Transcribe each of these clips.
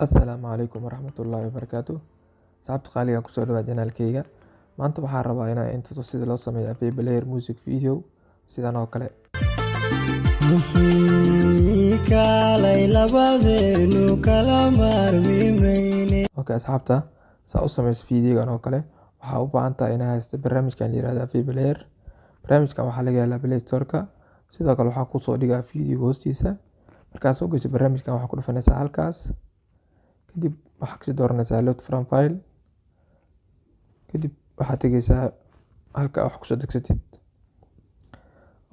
Assalaamu calaykum waraxmatullaahi wabarakaatu. Asxaabta qaaliga, kusoo dhawaad channelkayga. Maanta waxaan rabaa inaan idin tuso sida loo sameeyo Avee Player music video sidan oo kale. Kaalay, labadeenu kala maarmi mayne. Okay asxaabta, saa u sameyso videogan oo kale, waxaa u baahan tahay inaad haysato barnaamijkan la yiraahdo Avee Player. Barnaamijkan waxaa laga helaa Play Store-ka. Sidoo kale waxaa kusoo dhigaa videoga hoostiisa. Markaad soo gasho barnaamijkan, waxaa ku dhufanaysaa halkaas. Kadib waxaa kasii dooranaysaa Load from file. Kadib waxaad tegeysaa halka wax kusoo degsatid.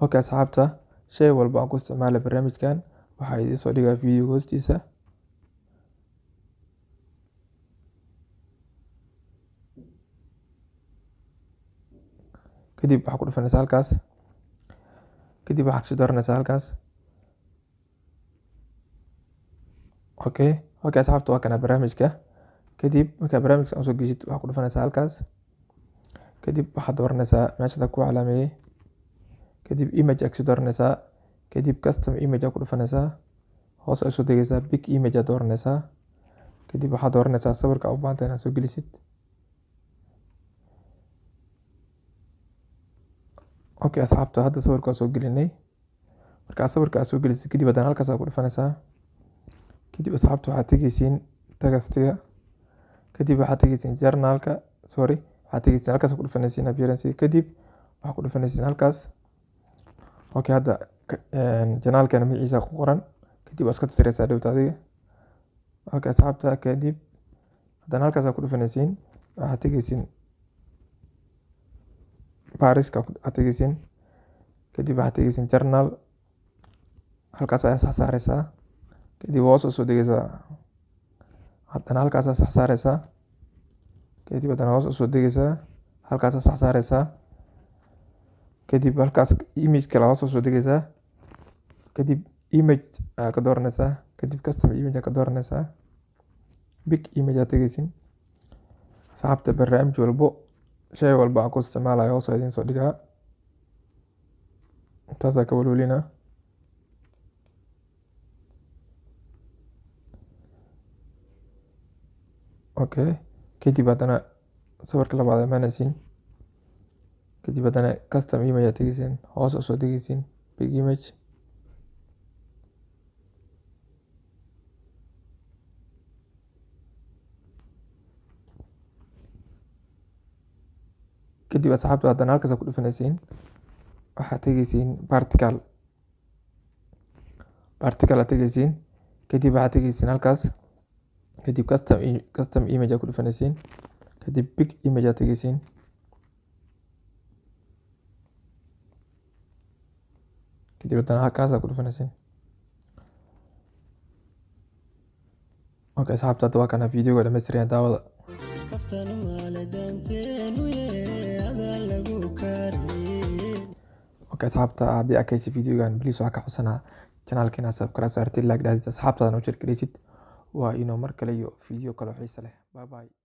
Okay asxaabta, shay walba aan ku isticmaalo barnaamijkan waxaa idiin soo dhigaa videoga hoostiisa. Kadib waxaa ku dhufanaysaa halkaas. Kadib waxaa kasii dooranaysaa halkaas. Okay asxaabta, waa kana barnaamijka. Kadib markaa barnaamijka usoo geshid, waxaa ku dhufanaysaa halkaas. Kadib waxaad dooranaysaa meesha ku calaameeyay. Kadib image aad kasii dooranaysaa. Kadib custom image aad ku dhufanaysaa. Hoos aad soo degaysaa, big image aad dooranaysaa. Kadib waxaad dooranaysaa sawirka aad u baahan tahay inaad soo gelisid. Okay asxaabta, hadda sawirka waa soo gelinay. Markaa sawirka aad soo gelisid kadib, haddana halkaas aad ku dhufanaysaa. Kadib asxaabta, waxaad tegeysiin textiga. Kadib waxaad tegeysiin journalka, sorry, waxaad tegeysiin halkaas ku dhufanaysiin appearance. Kadib waxaad ku dhufanaysiin halkaas. Okay, hadda channelkana magaciisa ku qoran. Kadib waa iska tirtiraysaa dhowta adiga. Okay asxaabta, kadib haddana halkaas aad ku dhufanaysiin, waxaad tegeysiin Pariska aad tegeysiin. Kadib waxaad tegeysiin journal. Halkaas ayaa sax saaraysaa. Kadib hoos usoo degaysaa. Haddana halkaas ayaa sax saaraysaa. Kadib haddana hoos usoo degaysaa. Halkaas ayaa sax saaraysaa. Kadib halkaas image kale hoos usoo degaysaa. Kadib image ayaa ka dooranaysaa. Kadib custom image ayaa ka dooranaysaa. Big image aad tegeysiin. Asxaabta, barnaamij walbo, shay walba aan ku isticmaalayo hoos idiin soo dhigaa. Intaasaa ka walwalina. Okay, kadib haddana sawirka labaad imaanaysiin. Kadib haddana custom image aad tegeysiin, hoos usoo degaysiin, big image. Kadib asxaabta, haddana halkaas ku dhufanaysiin, waxaad tegeysiin particle. Particle aad tegeysiin. Kadib waxaad tegeysiin halkaas. Kadib custom image aad ku dhufanaysiin. Kadib big image aad tegeysiin. Kadib haddana halkaas aad ku dhufanaysiin. Okay asxaabta, hadda waa kana videoga dhammaystiran, daawada. Kaftan waalidanteenu adaa lagu kariyey. Okay asxaabta, haddii aad ka heshay videogan, please waxaa ka codsanaa channelka inaad subscribe saartid, like dhahdid, asxaabtaadana u share gareysid. Waa inuu mar kale iyo video kale oo xiiso leh. Bye bye.